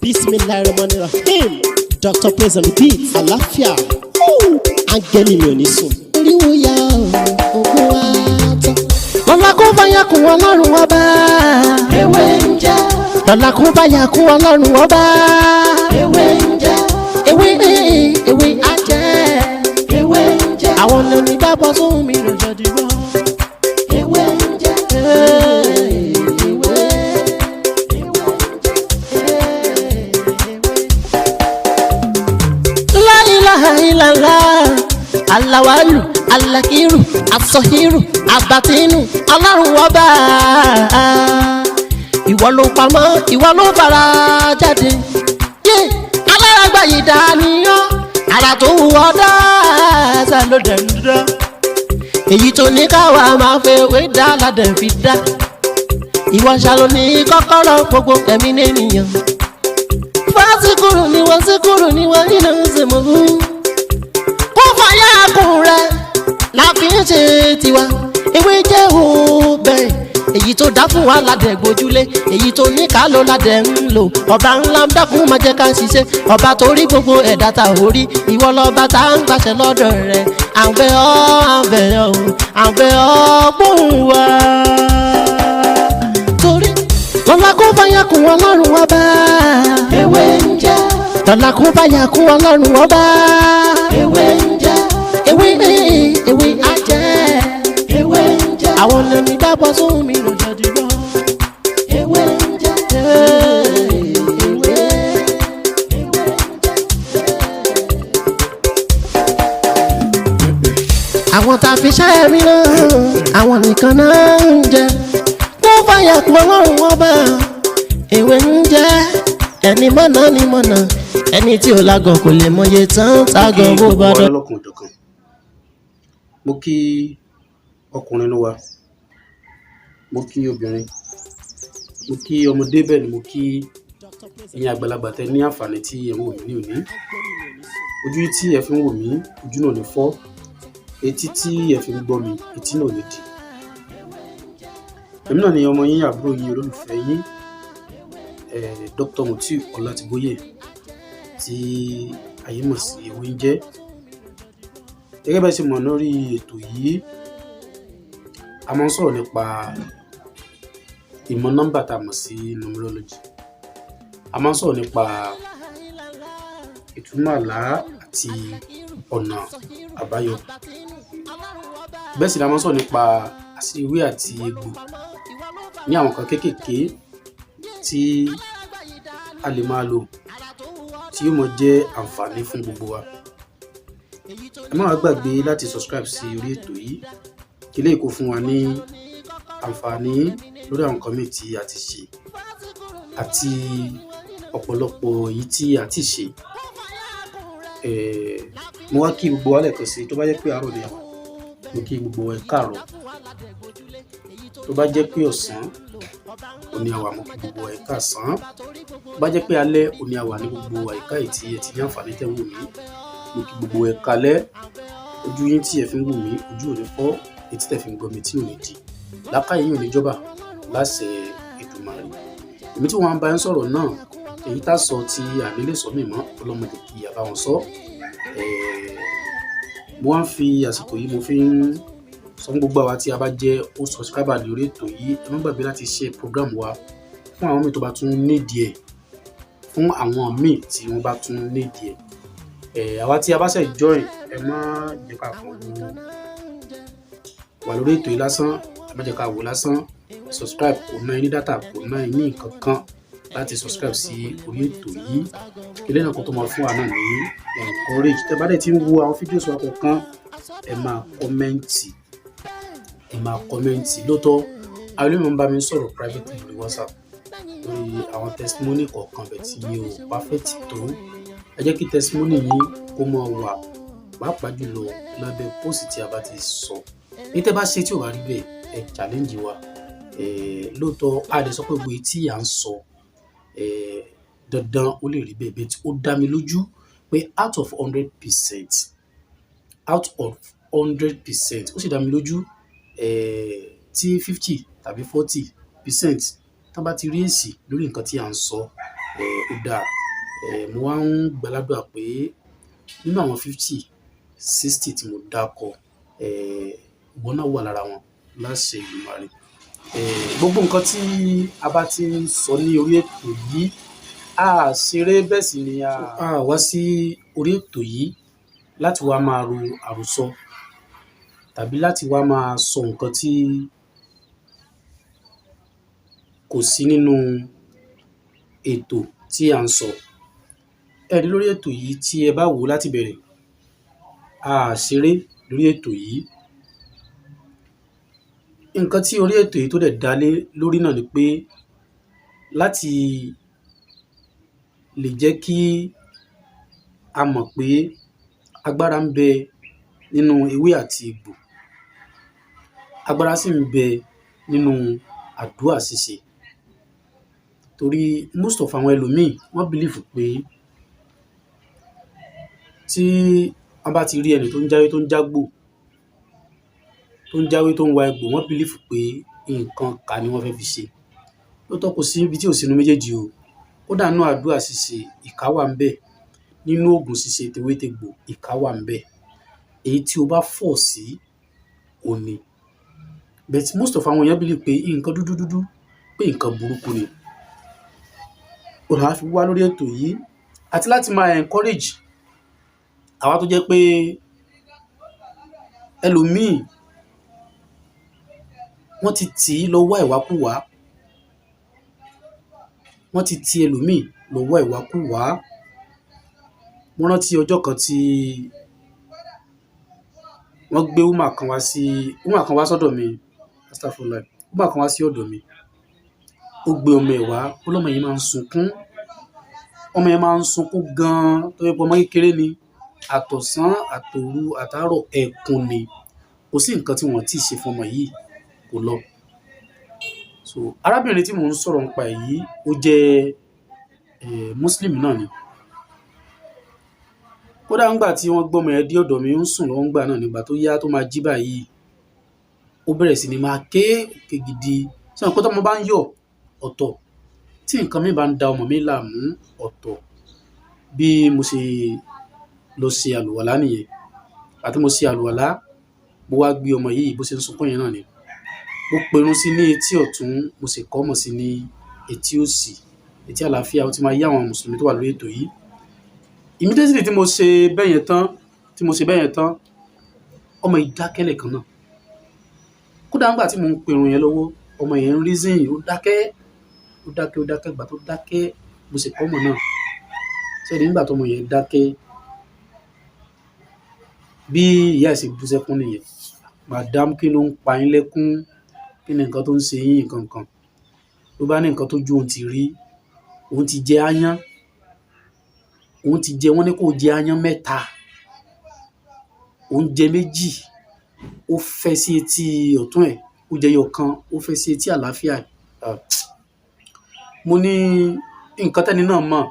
Bismillahirrahmanirrahim. Dr. Praise on the beat. Àlàáfíà. Áńgẹ́lì mi ò ní sùn. Oríwo ya ògùn wa tán. Lọ́la kó bá yà kún Ọlọ́run Ọba. Ewé ń jẹ́. Lọ́la kó bá yà kún Ọlọ́run Ọba. Ewé ń jẹ́. Ewé ewé á jẹ́. Ewé ń jẹ́. Àwọn onígbàgbọ́ sóhun mi ló jọ dìbò. Ewé ń jẹ́. Ewé. La ilaha illallah. Alawalu, alakiru, asọhiru, abatinu, Ọlọ́run Ọba. Ìwọ ló pamọ́, ìwọ ló fara jáde. Yé, alárágbá yìí dániyàn, ara tó wù ọ́ dáadáa ló dẹ̀ ń dá. Èyí tó ní káwa máa fẹ́ wé dá ládẹ̀ fi dá. Ìwọ ṣàlò ní kọ́kọ́rọ́ gbogbo ẹ̀mí nìyẹn. Fásikúrú ni wọ́n síkúrú ni wọ́n nínú ìsìnkú. Kó fàyà kùn rẹ̀ la fi ń ṣe tiwa. Ewé jẹ́ òbẹ̀. Èyí tó dá fún wa ládẹ̀ gbójúlé. Èyí tó ní ká ló ládẹ̀ ń lò. Ọba ńlá ń dákun máa jẹ́ ká ṣiṣẹ́. Ọba tó rí gbogbo ẹ̀dá ta ò rí. Ìwọ lọ́ba tá ń gbàṣẹ lọ́dọ̀ rẹ̀. À ń bẹ̀ ọ́, à ń bẹ̀ ọ́, à ń bẹ̀ ọ́ gbóhùn wa. Torí lọ́la kó bá yà kún Ọlọ́run Ọba. Ewé ń jẹ́. Lọ́la kó bá yà kún Ọlọ́run Ọba. Ewé ń jẹ́. Ewé ewé á jẹ́. Ewé ń jẹ́. Àwọn onígbàgbọ́ sóhun mi ló jọ dìbò. Ewé ń jẹ́. Ewé. Àwọn tá a fi ṣẹ́ mi náà, àwọn nìkan náà ń jẹ. Kó fàyà kún Ọlọ́run Ọba. Ewé ń jẹ́. Ẹni mọ̀nà ni mọ̀nà. Ẹni tí ò lágọ̀ kò lè mọye tán tágọ̀ Kí bó gbogbo bá wa dọ̀. lọ́lọ́kan òjọ̀kan. Mo kí ọkùnrin ló wa, mo kí obìnrin, mo kí ọmọdé, bẹ́ẹ̀ ni mo kí ẹ̀yin àgbàlagbà tẹ ní àǹfààní tí ẹ ń wò mí ní òní. Ojú tí ẹ fi ń wò mí, ojú náà ò ní fọ́. Etí tí ẹ fi ń gbọ́ mi, etí náà ò ní dì. Èmi náà ni ọmọ yín, àbúrò yín, olólùfẹ́ yín, Dr. Mutiu Ọlátìbóyè tí ayé mọ̀ sí Ewé ń jẹ́. Gẹ́gẹ́ bẹ́ẹ̀ ṣe mọ̀, lórí ètò yìí, a máa ń sọ̀rọ̀ nípa ìmọ̀ nọ́mbà tá a mọ̀ sí numerology. A máa ń sọ̀rọ̀ nípa ìtumọ̀ àlá àti ọ̀nà àbáyọ. Bẹ́ẹ̀ sì ni a máa ń sọ̀rọ̀ nípa àṣírí ewé àti egbò ní àwọn nǹkan kéékèèké tí a lè máa lò tí yóò máa jẹ́ àǹfààní fún gbogbo wa. Ẹ má wá gbàgbé láti subscribe sí orí ètò yìí, kí eléyìí kó fún wa ní àǹfààní lórí àwọn nǹkan míì tí a ti ṣe àti ọ̀pọ̀lọpọ̀ èyí tí a ti ṣe. Mo wá kí gbogbo wa lẹ́ẹ̀kan sí. Tó bá jẹ́ pé àárọ̀ ni a wà, mo kí gbogbo wa, ẹ káàárọ̀. Tó bá jẹ́ pé ọ̀sán òní a wà, mo kí gbogbo wa, ẹ káàsán. Tó bá jẹ́ pé alẹ́ òní a wà ní gbogbo àyíká yìí tí ẹ ti ní àǹfààní tẹ́ ń wò mí, mo kí gbogbo wa, ẹ káalẹ́. Ojú yín tí ẹ fi ń wò mí, ojú ò ní fọ́. Etí tẹ́ fi ń gbọ́ mi, tí ò ní di. Làákàyè yín ò ní jọba láṣẹ Èdùmàrè. Èmi tí wọ́n bá ń sọ̀rọ̀ náà, èyí tá sọ tí àní lè sọ mí mọ́, ọlọ́mọdé kì í àbá wọn sọ. Mo wá ń fi àsìkò yìí, mo fi ń sọ fún gbogbo àwa tí a bá jẹ́ ó subscriber lórí ètò yìí, ẹ má gbàgbé láti share program wa fún àwọn míì tó bá tún nídìí ẹ̀, fún àwọn míì tí wọ́n bá tún nídìí ẹ̀. Àwa tí a bá ṣẹ̀ join, ẹ má jẹ́ ká kàn wò wà lórí ètò yìí lásán, ẹ má jẹ́ ká wò lásán. Subscribe kò ná yín ní data, kò ná yín ní nǹkan kan láti subscribe sí orí ètò yìí. Ilé náà kó tó máa fún wa náà ní encourage. Tẹ́ bá dẹ̀ ti ń wo àwọn fídíò wa kọ̀ọ̀kan, ẹ máa comment, ẹ máa comment. Lóòótọ́, àwọn ẹlòmíràn ń bá mi sọ̀rọ̀ privately lórí WhatsApp lórí àwọn testimony kọ̀ọ̀kan bẹ̀ tí mi ò perfect tó. Ẹ jẹ́ kí testimony yín kó máa wà, pàápàá jùlọ lábẹ́ post tí a bá ti sọ. Ní tẹ́ bá ṣe tí ò bá rí bẹ́ẹ̀, ẹ challenge wa. Lóòótọ́, a lè sọ pé gbogbo èyí tí à ń sọ, dandan ó lè rí bẹ́ẹ̀ bẹ́ẹ̀ tí ó dá mi lójú pé out of 100%, out of 100%, ó sì dá mi lójú, tí 50 tàbí 40% tán bá ti rí èsì lórí nǹkan tí à ń sọ. Ó dáa. Mo wá ń gbàládùra pé nínú àwọn 50, 60 tí mo dárúkọ, ìwọ náà wà lára wọn láṣẹ Èdùmàrè. Gbogbo nǹkan tí a bá ti ń sọ ní orí ètò yìí, a ṣeré, bẹ́ẹ̀ sì ni a wá sí orí ètò yìí láti wá máa ro àròsọ tàbí láti wá máa sọ nǹkan tí kò sí nínú ètò tí à ń sọ. Ẹ rí lórí ètò yìí, tí ẹ bá wò ó láti bẹ̀rẹ̀, a ṣeré lórí ètò yìí. Nǹkan tí orí ètò yìí tó dẹ̀ dá lé lórí náà ni pé láti lè jẹ́ kí a mọ̀ pé agbára ń bẹ nínú ewé àti egbò, agbára sì ń bẹ nínú àdúà ṣíṣe. Torí most of àwọn ẹlòmíì, wọ́n believe pé tí wọ́n bá ti rí ẹni tó ń jáwé, tó ń jágbò, tó ń jáwé, tó ń wa egbò, wọ́n believe pé nǹkan ìkà ni wọ́n fẹ́ fi ṣe. Lóòótọ́, kò sí ibi tí ò sí nínú méjèèjì o. Kódà nínú àdúrà ṣíṣe, ìkà wà ńbẹ̀. Nínú òògùn ṣíṣe, tewétegbò, ìkà wà ńbẹ̀. Èyí tí o bá fọ̀ sí òun ni. But most of àwọn èèyàn believe pé nǹkan dúdú dúdú, pé nǹkan burúkú ni. Òun làwa fi wá lórí ètò yìí àti láti máa encourage àwa tó jẹ́ pé ẹlòmíì, wọ́n ti tì í lọ wá ìwákúwàá, wọ́n ti ti ẹlòmíì lọ wá ìwákúwàá. Mo rántí ọjọ́ kan tí wọ́n gbé woman kan wá sọ́dọ̀ mi, astagfirullah, woman kan wá sí ọ̀dọ̀ mi. Ó gbé ọmọ ẹ̀ wá, ó lọ́mọ yìí máa ń sunkún. Ọmọ yẹn máa ń sunkún gan-an, tó jẹ́ pé ọmọ kékeré ni. Àtọ̀sán, àtòru, àtàárọ̀, ẹkún ni. Kò sí nǹkan tí wọ́n ò tíì ṣe fún ọmọ yìí, kò lọ. So arábìnrin tí mò ń sọ̀rọ̀ nípa ẹ̀ yìí, ó jẹ́ Muslim náà ni. Kódà ńgbà tí wọ́n gbọ́mọ yẹn dé ọ̀dọ̀ mi, ó ń sùn lọ́wọ́ ńgbà náà. Nígbà tó yá tó máa jí báyìí, ó bẹ̀rẹ̀ sí ní máa ké ké gidi. Ṣé o mọ̀ pé tọ́mọ bá ń yọ̀, ọ̀tọ̀, tí nǹkan míì bá ń da ọmọ mi láàmú, ọ̀tọ̀. Bí mo ṣe lọ ṣe àlùwàlá nìyẹn. Àti mo ṣe àlùwàlá, mo wá gbé ọmọ yìí, bó ṣe ń sunkún yẹn náà ni. Mo pèrun sí ní etí ọ̀tún, mo sì kọ́ ọmọ sí ní etí òsì, etí àlàáfíà. Ó ti máa yé àwọn mùsùlùmí tó wà lórí ètò yìí. Immediately tí mo ṣe bẹ́yẹn tán, tí mo ṣe bẹ́yẹn tán, ọmọ yìí dákẹ́ lẹ́ẹ̀kan náà. Kódà nígbà tí mò ń pèrun yẹn lọ́wọ́, ọmọ yẹn ń reason, ó dákẹ́, ó dákẹ́, ó dákẹ́. Ìgbà tó dákẹ́, mo sì kọ́ ọmọ náà. Ṣé ẹ rí, nígbà tó ọmọ yẹn dákẹ́, bí ìyá ẹ̀ ṣe bú sẹ́kún nìyẹn. "Madam, kí ló ń pa yín lẹ́kún? Kí ni nǹkan tó ń ṣe yín?" Nǹkan kan. Ló bá ní nǹkan tójú òun ti rí, òun ti jẹ aáyán, òun ti jẹ, wọ́n ní kó jẹ aáyán mẹ́ta, òun jẹ méjì, ó fẹ́ sí etí ọ̀tún ẹ̀, ó jẹ ẹyọ kan, ó fẹ́ sí etí àlàáfíà ẹ̀. Mo ní nǹkan tẹ́ni náà mọ̀,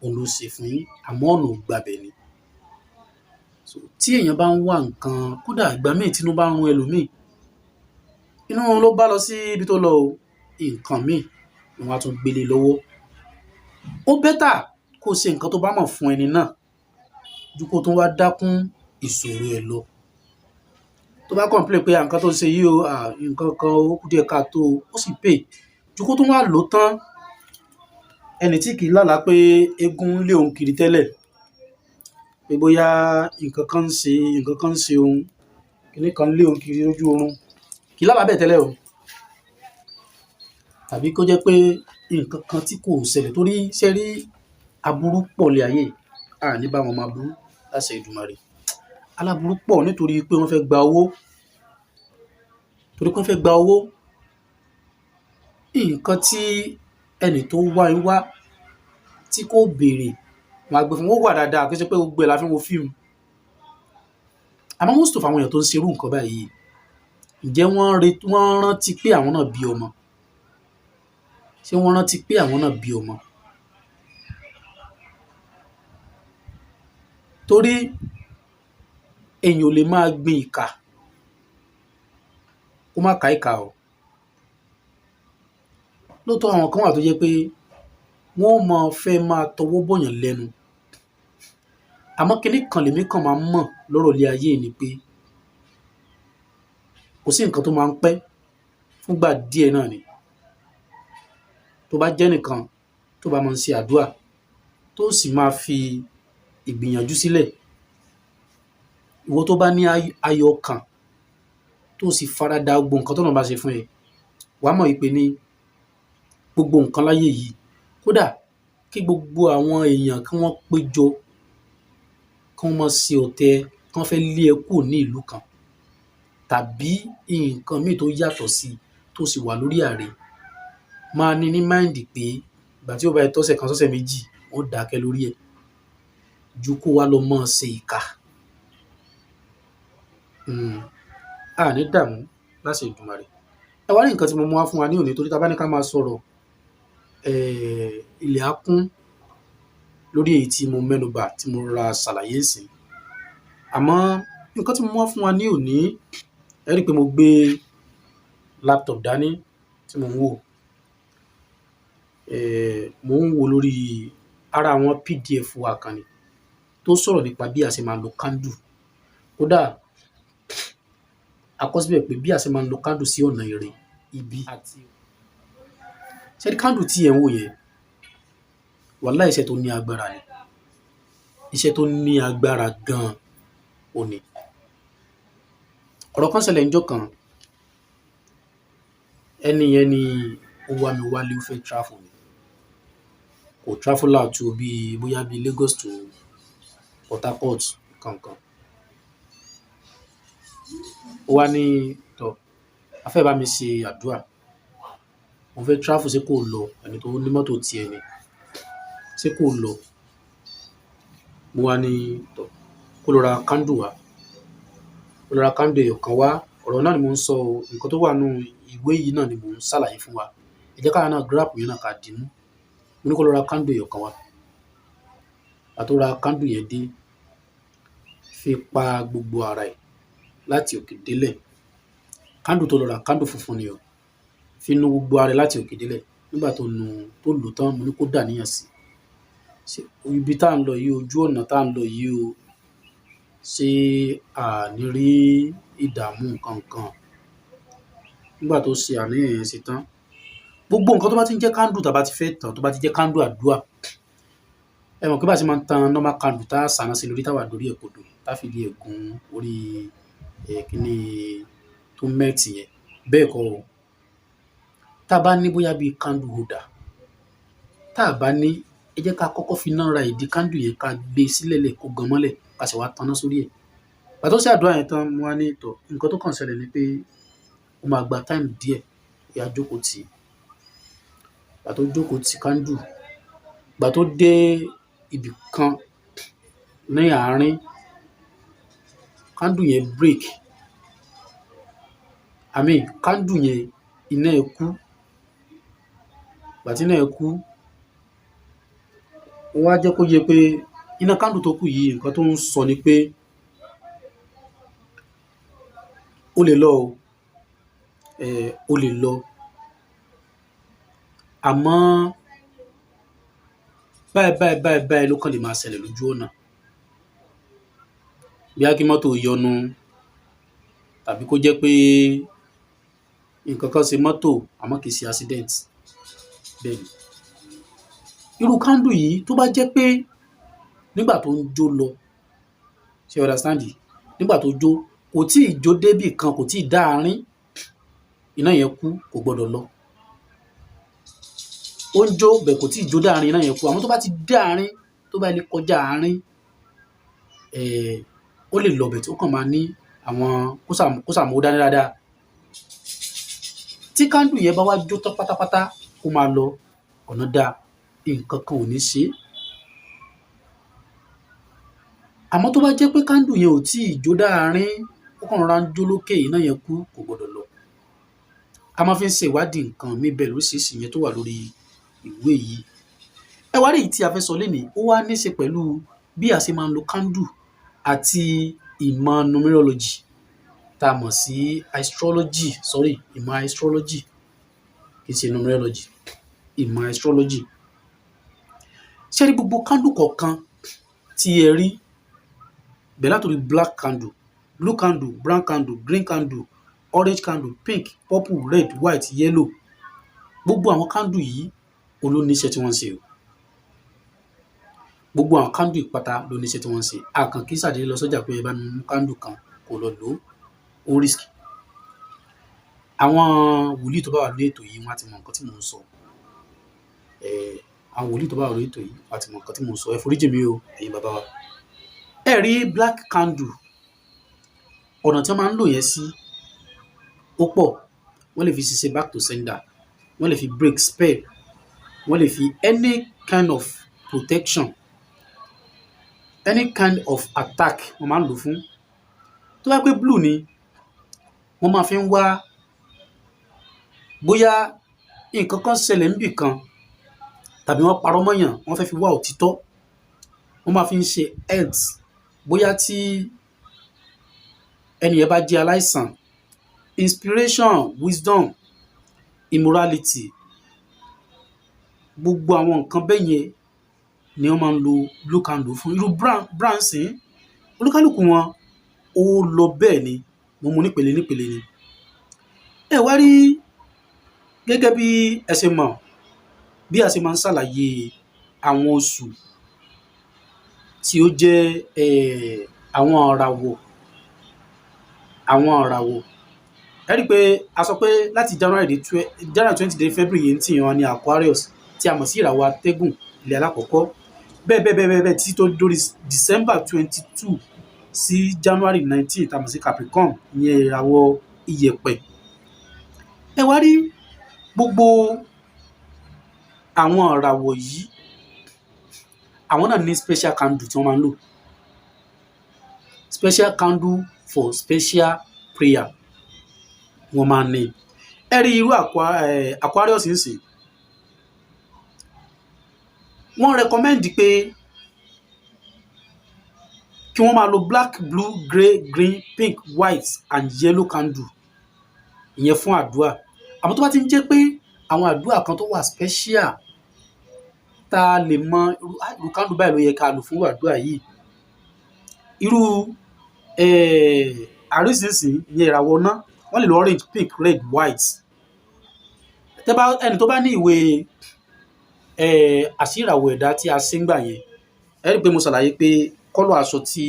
òun ló ṣe fún yín, àmọ́ ọ̀nà ò gbabẹ̀ ni. So tí èèyàn bá ń wá nǹkan, kódà ìgbà míì tínú bá ń run ẹlòmíì, inú rírun ló bá lọ sí ibi tó lọ o, nǹkan míì ni wọ́n á tún gbélé lọ́wọ́. Ó better kó ṣe nǹkan tó bá mọ̀ fún ẹni náà ju kó tún wá dákún ìṣòro ẹ̀ lọ. Tó bá complain pé nǹkan tó ṣe yìí o, nǹkan kan ó kù díẹ̀ káàtó o, ó sì pay ju kó tún wá lò ó tán. Ẹni tí kì í lálàá pé eégún ń lé òun kiri tẹ́lẹ̀, pé bóyá nǹkan kan ń ṣe òun, kinní kan ń lé òun kiri lójú oorun, kì í lálàá bẹ́ẹ̀ tẹ́lẹ̀ o. Tàbí kó jẹ́ pé nǹkan kan tí kò ṣẹlẹ̀, torí ṣé rí, aburú pọ̀ ní ayé yìí, a ní bá wọn máa burú láṣẹ Èdùmàrè. Aláburú pọ̀ nítorí pé wọ́n fẹ́ gba owó, torí pé wọ́n fẹ́ gba owó. Nǹkan tí ẹni tó wá yín wá tí kò béèrè, wọ́n á gbé fún un. Ó wà dáadáa, kì í ṣe pé gbogbo ẹ̀ la fi ń wo fíìmù. Àmọ́ most of àwọn èèyàn tó ń ṣe irú nǹkan báyìí, ǹjẹ́ wọ́n rántí pé àwọn náà bí ọmọ? Ṣé wọ́n rántí pé àwọn náà bí ọmọ? Torí èèyàn ò lè máa gbin ìkà kó má ká ìkà o. Lóòótọ́, àwọn kan wà tó jẹ́ pé Wọ́n máa fẹ́ máa tọwọ́ bọ̀yàn lẹ́nu. Àmọ́ kinní kan lèmi kàn máa ń mọ̀ lọ́rọ̀ ilé ayé yìí ni pé kò sí nǹkan tó máa ń pẹ́ fúngbà díẹ̀ náà ni. Tó bá jẹ́ nìkan tó bá máa ń ṣe àdúà, tó sì máa fi ìgbìyànjú sílẹ̀, ìwọ tó bá ní ayọ̀ ọkàn, tó sì farada gbogbo nǹkan tọ́lọ́run bá ṣe fún ẹ, wàá mọ̀ wípé ní gbogbo nǹkan láyé yìí, kódà kí gbogbo àwọn èèyàn kí wọ́n péjọ, kí wọ́n máa ṣe ọ̀tẹ̀, kí wọ́n fẹ́ lé ẹ kúrò ní ìlú kan tàbí nǹkan míì tó yàtọ̀ sí, tó sì wà lórí ààrẹ, máa ní ní mind pé ìgbà tí ó bá tọ́sẹ̀ kan sọ́sẹ̀ méjì, ó dákẹ́ lórí ẹ̀ ju kó wá lọ máa ṣe ìkà. A ní dààmú láṣẹ Èdùmàrè. Ẹ wá rí nǹkan tí mo mú wá fún wa ní òní, torí tá bá ní ká máa sọ̀rọ̀, ilẹ̀ á kún lórí èyí tí mo mẹ́nu bà tí mo rọra ṣàlàyé ńsìnyí. Àmọ́ nǹkan tí mo mú wá fún wa ní òní, ẹ rí i pé mo gbé laptop dání tí mò ń wò. Mò ń wò lórí ara àwọn PDF wa kan ni tó sọ̀rọ̀ nípa bí a ṣe máa lo candle. Kódà a kọ síbẹ̀ pé bí a ṣe máa lo candle sí ọ̀nà ire, ibi àti. Ṣé rí candle tí ẹ̀ ń wò yẹn? Wàláhì, iṣẹ́ tó ní agbára ni. Iṣẹ́ tó ní agbára gan-an òun ni. Ọ̀rọ̀ kan ṣẹlẹ̀ níjọ́ kan. Ẹni yẹn ni ó wá mi wálé, ó fẹ́ travel ni. Kò travel out o, bí bóyá bí Lagos to Port Harcourt kankan. Ó wá ní tọ̀, a fẹ́ bá mi ṣe àdúrà. Mo fẹ́ travel, ṣé kò lọ? Ẹni tó ní mọ́tò ti ẹni. Ṣé kò lọ? Mo wá ní tọ̀, kó lọ ra candle wá. Kó lọ ra candle ẹyọ kan wá. Ọ̀rọ̀ náà ni mò ń sọ o. Nǹkan tó wà nínú ìwé yìí náà ni mò ń ṣàlàyé fún wa. Ẹ jẹ́ ká wa náà grab yẹn náà ká dìímú. Mo ní kó lọ ra candle ẹyọ kan wá. Ìgbà tó ra candle yẹn dé, fi pa gbogbo ara ẹ̀ láti òkè délẹ̀. Candle tó lọ ra, candle funfun ni o. Fi nu gbogbo ara ẹ̀ láti òkè délẹ̀. Nígbà tó nu, tó lò tán, mo ní kó dà níyàn sí. Ṣé ibi tá ń lọ yìí, ojú ọ̀nà tá ń lọ yìí o, ṣé a ní rí ìdààmú nǹkan kan? Nígbà tó ṣe àníyàn yẹn ṣe tán, gbogbo nǹkan tó bá ti ń jẹ́ candle, tá bá ti fẹ́ tàn, tó bá ti jẹ́ candle àdúrà, ẹ mọ̀ pé bá ṣe máa ń tan normal candle tá ṣáná sí lórí, tá wà lórí ẹ̀ kodò, tá fi di ẹ̀gún orí ẹ̀ kíní tó melt yẹn. Bẹ́ẹ̀ kọ́ o. Tá bá ní bóyá bí candle holder, tá bá ní, ẹ jẹ́ ká kọ́kọ́ fi iná ra ìdí candle yẹn, ká gbé sílẹ̀ lẹ̀ kó gan mọ́lẹ̀, ká sì wá taná sórí ẹ̀. Ìgbà tó ṣe àdúrà yẹn tán, mo wá ní tọ̀, nǹkan tó kàn ṣẹlẹ̀ ni pé ó máa gba time díẹ̀, ó yá, jókòó tì í. Ìgbà tó jókòó ti candle, ìgbà tó dé ibì kan ní àárín, candle yẹn break. I mean, candle yẹn, iná ẹ̀ kú. Ìgbà tí iná ẹ̀ kú, ó wá jẹ́ kó yé pé iná candle tó kù yìí, nǹkan tó ń sọ ni pé ó lè lọ o, ó lè lọ. Àmọ́ báyìí báyìí báyìí báyìí ló kàn lè máa ṣẹlẹ̀ lójú ọ̀nà. Bóyá kí mọ́tò yọnu tàbí kó jẹ́ pé nǹkan kan ṣe mọ́tò, àmọ́ kì í ṣe accident. Bẹ́ẹ̀ ni. Irú candle yìí, tó bá jẹ́ pé nígbà tó ń jó lọ, ṣé you understand? Nígbà tó jó, kò tí ì jó débì kan, kò tí ì dá àárín, iná yẹn kú, kò gbọdọ̀ lọ. Ó ń jó bẹ̀, kò tí ì jó dé àárín, iná yẹn kú. Àmọ́ tó bá ti dé àárín, tó bá lè kọjá àárín, ó lè lọ bẹ̀, tí ó kàn máa ní àwọn kó ṣà mú dání dáadáa. Tí candle yẹn bá wá jó tán pátápátá, kó máa lọ, ọ̀nà dáa, nǹkan kan ò ní ṣe é. Àmọ́ tó bá jẹ́ pé candle yẹn ò tí ì jó dáàrin, ó kàn rọra ń jó lókè, iná yẹn kú, kò gbọdọ̀ lọ. A máa fi ń ṣe ìwádìí nǹkan míì bẹ́ẹ̀ lóríṣiríṣi yẹn tó wà lórí ìwé yìí. Ẹ wá rí èyí tí a fẹ́ sọ lénìí, ó wá ní ṣe pẹ̀lú bí a ṣe máa ń lo candle àti ìmọ̀ numerology tá a mọ̀ sí astrology, sorry, ìmọ̀ astrology, kì í ṣe numerology, ìmọ̀ astrology. Ṣé rí gbogbo candle kọ̀ọ̀kan tí ẹ rí bẹ̀rẹ̀ látòrí black candle, blue candle, brown candle, green candle, orange candle, pink, purple, red, white, yellow, gbogbo àwọn candle yìí òun ló ní iṣẹ́ tí wọ́n ń ṣe o. Gbogbo àwọn candle yìí pátá ló ní iṣẹ́ tí wọ́n ń ṣe. A kàn kí ṣàdédé lọ sọ́jà pé ẹ bá mi mú candle kan kó lọ lò ó, ó risk. Àwọn wòlíì tó bá wà lórí ètò yìí, wọ́n á ti mọ nǹkan tí mò ń sọ. Àwọn wòlíì tó bá wà lórí ètò yìí, wọ́n á ti mọ nǹkan tí mò ń sọ. Ẹ foríjì mí o, ẹ̀yin bàbá wa. Ẹ rí black candle, ọ̀nà tí wọ́n máa ń lò yẹn sí ó pọ̀. Wọ́n lè fi ṣiṣẹ́ back to sender, wọ́n lè fi break spell, wọ́n lè fi any kind of protection, any kind of attack wọ́n máa ń lò fún. Tó bá pé blue ni, wọ́n máa fi ń wá bóyá nǹkan kan ṣẹlẹ̀ níbì kan tàbí wọ́n parọ́ mọ́yàn, wọ́n fẹ́ fi wá òtítọ́. Wọ́n máa fi ń ṣe health, bóyá tí ẹni yẹn bá jẹ́ aláìsàn, inspiration, wisdom, immorality, gbogbo àwọn nǹkan bẹ́ẹ̀ yẹn ni wọ́n máa ń lo blue candle fún. Irú brown, brown sì, olúkálùkù wọn ó lọ bẹ́ẹ̀ ni. Mo mú nípele nípele ni. Ẹ wá rí, gẹ́gẹ́ bí ẹ ṣe mọ̀ bí a ṣe máa ń ṣàlàyé àwọn oṣù tí ó jẹ́ àwọn ìràwọ̀, àwọn ìràwọ̀. Ẹ rí i pé a sọ pé láti January 20 dé February yìí tí wọ́n ní Aquarius, tí a mọ̀ sí ìràwọ̀ atẹ́gùn ilẹ̀ alákọ̀ọ́kọ́, bẹ́ẹ̀ bẹ́ẹ̀ bẹ́ẹ̀ bẹ́ẹ̀ títí tó dórí December 22 sí January 19, tá a mọ̀ sí Capricorn, ìyẹn ìràwọ̀ iyẹ̀pẹ̀. Ẹ wá rí gbogbo àwọn ìràwọ̀ yìí, àwọn náà ní special candle tí wọ́n máa ń lò, special candle for special prayer wọ́n máa ń ní. Ẹ rí irú Aquarius ń sìn, wọ́n recommend pé kí wọ́n máa lo black, blue, grey, green, pink, white and yellow candle, ìyẹn fún àdúrà. Àmọ́ tó bá ti ń jẹ́ pé àwọn àdúrà kan tó wà special tá a lè mọ irú candle báyìí ló yẹ ká lò fún àdúrà yìí, irú Aries nísìnyí, ìyẹn ìràwọ̀ iná, wọ́n lè lo orange, pink, red, white. Tẹ́ bá ẹni tó bá ní ìwé àṣírí ìràwọ̀ ẹ̀dá tí a ṣe ń gbà yẹn, ẹ rí i pé mo ṣàlàyé pé colour aṣọ tí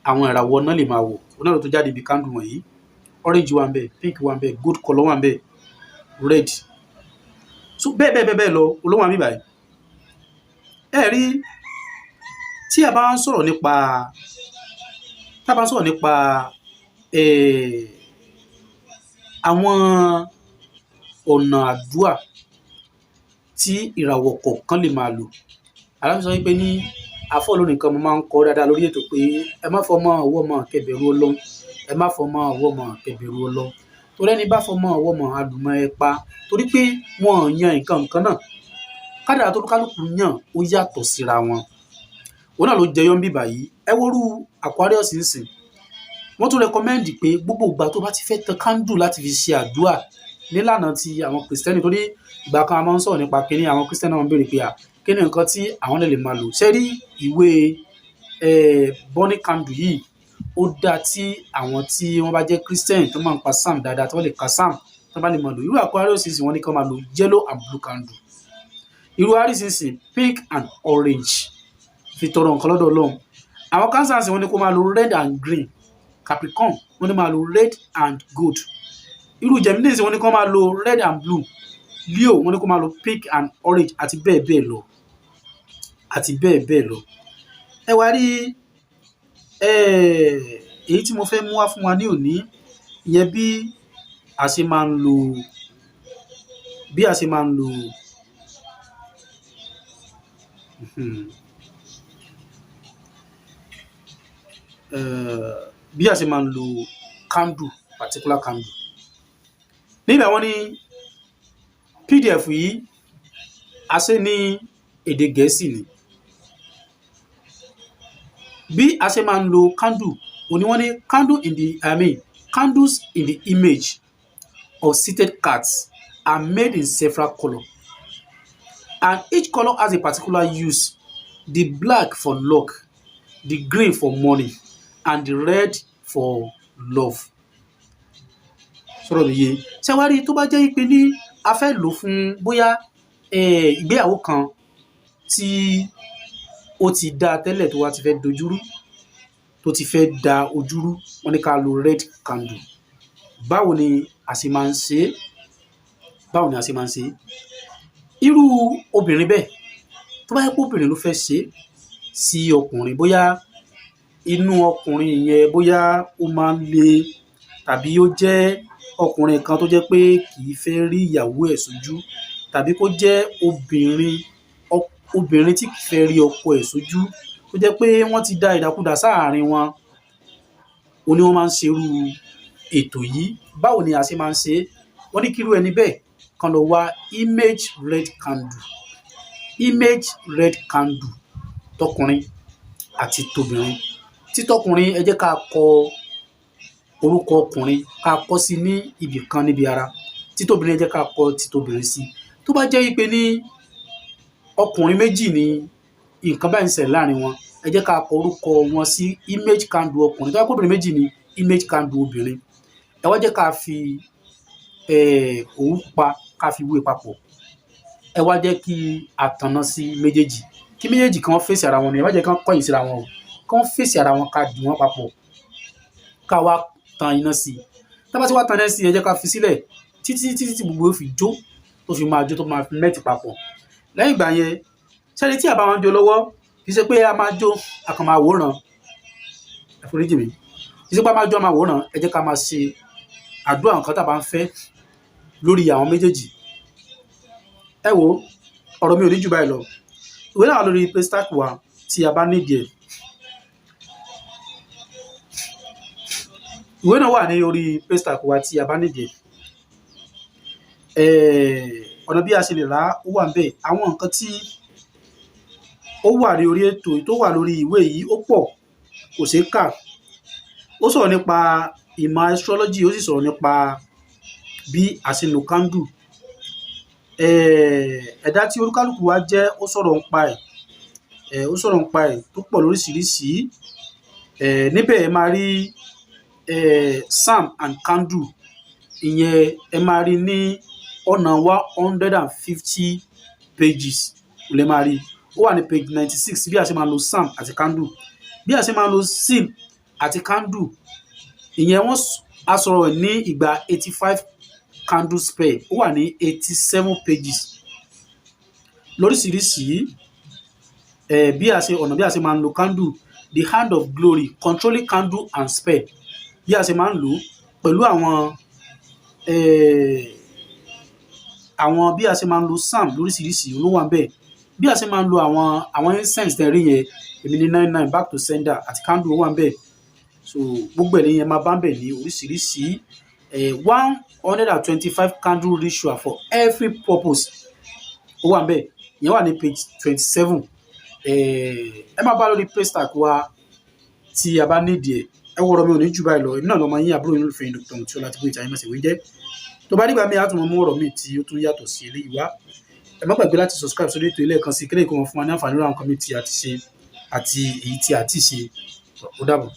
àwọn ìràwọ̀ iná lè máa wọ̀, òun náà ló tó jáde ibi candle wọ̀nyí. Orange wà ńbẹ̀, pink wà ńbẹ̀, gold colour wà ńbẹ̀, red, so bẹ́ẹ̀ bẹ́ẹ̀ bẹ́ẹ̀ bẹ́ẹ̀ lọ olówó àmì báyìí. Ẹ rí, tí a bá ń sọ̀rọ̀ nípa tá a bá ń sọ̀rọ̀ nípa àwọn ọ̀nà àdúà tí ìràwọ̀ kọ̀ọ̀kan lè máa lò, aláfi sọ wípé ní àfọ́ olórin kan, mo máa ń kọ dáadáa lórí ètò pé ẹ má fọmọ ọwọ́ mọ̀ kẹbẹ̀rù Ọlọ́run, ẹ má fọmọ ọwọ́ mọ̀ kẹbẹ̀rù Ọlọ́run, torí ẹni bá fọmọ ọwọ́ mọ̀ alùmọ̀ ẹ pa, torí pé wọn ò yan nǹkan nǹkan náà. Kádàrá tó kálukú yàn ó yàtọ̀ síra wọn. Òun náà ló jẹyọ ń bíbà yìí. Ẹ worú Aquarius ńsìn, wọ́n tún recommend pé gbogbo ìgbà tó bá ti fẹ́ tan candle láti fi ṣe àdúrà nílànà ti àwọn Kìrìsìtẹ́nì, torí ìgbà kan a máa ń sọ̀rọ̀ nípa kínní, àwọn Kìrìsìtẹ́nì náà ń béèrè pé à kí ni nǹkan tí àwọn lè máa lò. Ṣé rí ìwé burning candle yìí, ó dáa tí àwọn tí wọ́n bá jẹ́ Christian tó máa ń pa psalm dáadáa, tí wọ́n lè ka psalm, tó bá lè máa lò. Irú Aquarius sì, wọ́n ní kí wọ́n máa lo yellow and blue candle. Irú Aries sì, pink and orange, fi tọrọ nǹkan lọ́dọ̀ Ọlọ́run. Àwọn Cancer sì, wọ́n ní kó máa lo red and green. Capricorn, wọ́n ní máa lo red and gold. Irú Gemini sì, wọ́n ní kó máa lo red and blue. Leo, wọ́n ní kó máa lo pink and orange, àti bẹ́ẹ̀ bẹ́ẹ̀ lọ, àti bẹ́ẹ̀ bẹ́ẹ̀ lọ. Ẹ wá rí èyí tí mo fẹ́ mú wá fún wa ní òní, ìyẹn bí a ṣe máa ń lo bí a ṣe máa ń lo candle, particular candle. Níbẹ̀ wọ́n ní PDF yìí, a ṣe ní èdè Gẹ̀ẹ́sì ni. Bí a ṣe máa ń lo candle òní, wọ́n ní candle in the, I mean, candles in the image of seated cats are made in several colour. And each colour has a particular use: the black for luck, the green for money and the red for love. Sọ̀rọ̀ mi yé? Ṣé wàá rí, tó bá jẹ́ pé ní a fẹ́ lò fún bóyá ìgbéyàwó kan tí ó ti dáa tẹ́lẹ̀, tó wá ti fẹ́ dojúrú, tó ti fẹ́ da ojúrú, wọ́n ní ká lo red candle. Báwo ni a ṣe máa ń ṣe é? Báwo ni a ṣe máa ń ṣe é? Irú obìnrin bẹ́ẹ̀, tó bá jẹ́ pé obìnrin ló fẹ́ ṣe é sí ọkùnrin, bóyá inú ọkùnrin yẹn, bóyá ó máa ń le, tàbí ó jẹ́ ọkùnrin kan tó jẹ́ pé kì í fẹ́ rí ìyàwó ẹ̀ sójú, tàbí kó jẹ́ obìnrin, obìnrin tí kì í fẹ́ rí ọkọ ẹ̀ sójú, tó jẹ́ pé wọ́n ti da ìdàkudà sáàárín wọn, ó ní wọ́n máa ń ṣe irú ètò yìí. Báwo ni a ṣe máa ń ṣe é? Wọ́n ní kí irú ẹni bẹ́ẹ̀ kan lọ wá image red candle, image red candle, tọkùnrin àti tobìnrin. Tí tọkùnrin, ẹ jẹ́ ká kọ orúkọ ọkùnrin, ká kọ sí ní ibì kan níbi ara. Tí tóbìnrin, ẹ jẹ́ ká kọ ti tóbìnrin sí. Tó bá jẹ́ wípé ní ọkùnrin méjì ní nǹkan báyìí ń ṣẹlẹ̀ láàrin wọn, ẹ jẹ́ ká kọ orúkọ wọn sí image candle ọkùnrin. Tó bá jẹ́ pé obìnrin méjì ní, image candle obìnrin. Ẹ wá jẹ́ ká fi òwú pupa, ká fi wé papọ̀. Ẹ wá jẹ́ kí a tanná sí méjèèjì, kí méjèèjì kan fèsì ara wọn ni. Ẹ má jẹ́ kí wọ́n kọ̀yìn síra wọn o, kí wọ́n fèsì ara wọn, ká dì wọ́n papọ̀, ká wá tan iná sí i. Tá bá ti wá tan iná sí i, ẹ jẹ́ ká fi sílẹ̀ títí títí tí gbogbo ó fi jó, tó fi máa jó, tó máa fi melt papọ̀. Lẹ́yìn ìgbà yẹn, sẹ́ni tí a bá wọn jó lọ́wọ́, kì í ṣe pé a máa jó, a kàn máa wòran. Ẹ foríjì mi, kì í ṣe pé a máa jó, a máa wòran. Ẹ jẹ́ ká máa ṣe àdúrà nǹkan tá a bá ń fẹ́ lórí àwọn méjèèjì. Ẹ wo, ọ̀rọ̀ mi ò ní jù báyìí lọ. Ìwé náà wà lórí paystack wa tí a bá nídìí ẹ̀. Ìwé náà wà ní orí paystack wa tí a bá nídìí ẹ̀. Ọ̀nà bí a ṣe lè rà á, ó wà níbẹ̀. Àwọn nǹkan tí ó wà ní orí ètò tó wà lórí ìwé yìí, ó pọ̀, kò ṣeé kà. Ó sọ̀rọ̀ nípa ìmọ̀ astrology, ó sì sọ̀rọ̀ nípa bí a ṣe ń lo candle. Ẹ̀dá tí olúkálùkù wa jẹ́, ó sọ̀rọ̀ nípa ẹ̀, ó sọ̀rọ̀ nípa ẹ̀ tó pọ̀ lóríṣiríṣi. Níbẹ̀ ẹ máa rí psalm and candle. Ìyẹn ẹ máa rí ní ọ̀nà 150 pages lẹ máa rí. Ó wà ní page 96, bí a ṣe máa lo psalm àti candle, bí a ṣe máa lo seal àti candle. Ìyẹn wọ́n a sọ̀rọ̀ ní ìgbà 85 candle spell, ó wà ní 87 pages lóríṣiríṣi. Bí a ṣe ọ̀nà bí a ṣe máa ń lo candle, the hand of glory, controlling candle and spell, bí a ṣe máa ń lò ó pẹ̀lú àwọn bí a ṣe máa ń lo psalm lóríṣiríṣi ló wà níbẹ̀, bí a ṣe máa ń lo àwọn incense tẹ̀ rí yẹn, èmi ní 99, back to sender àti candle, ó wà níbẹ̀. So gbogbo ẹ̀ nìyẹn máa bá ń bẹ̀ ní oríṣiríṣi. 125 candle ritual for every purpose, ó wà níbẹ̀. Ìyẹn wà ní page 27. Ẹ máa bá lórí paystack wa tí a bá nídìí ẹ̀. Ẹ wọ̀rọ̀ mi ò ní jù báyìí lọ. Èmi náà lọ́mọ yín, àbúrò yín, olùfẹ́ yín, Dr. Mutiola Láti Ìtàn Ayémọ̀sẹ̀ wí jẹ́. Tó bá dìgbà míì, á tún mọ mú ọ̀rọ̀ míì tí ó tún yàtọ̀ sí eléyìí wá. Ẹ má gbàgbé láti subscribe sórí ètò ilé ẹ̀kan sí kílẹ̀ kó wọn fún wa ní àǹfààní lórí àwọn nǹkan míì tí a ti ṣe àti èyí tí a ti ṣe. Ó dàbọ̀.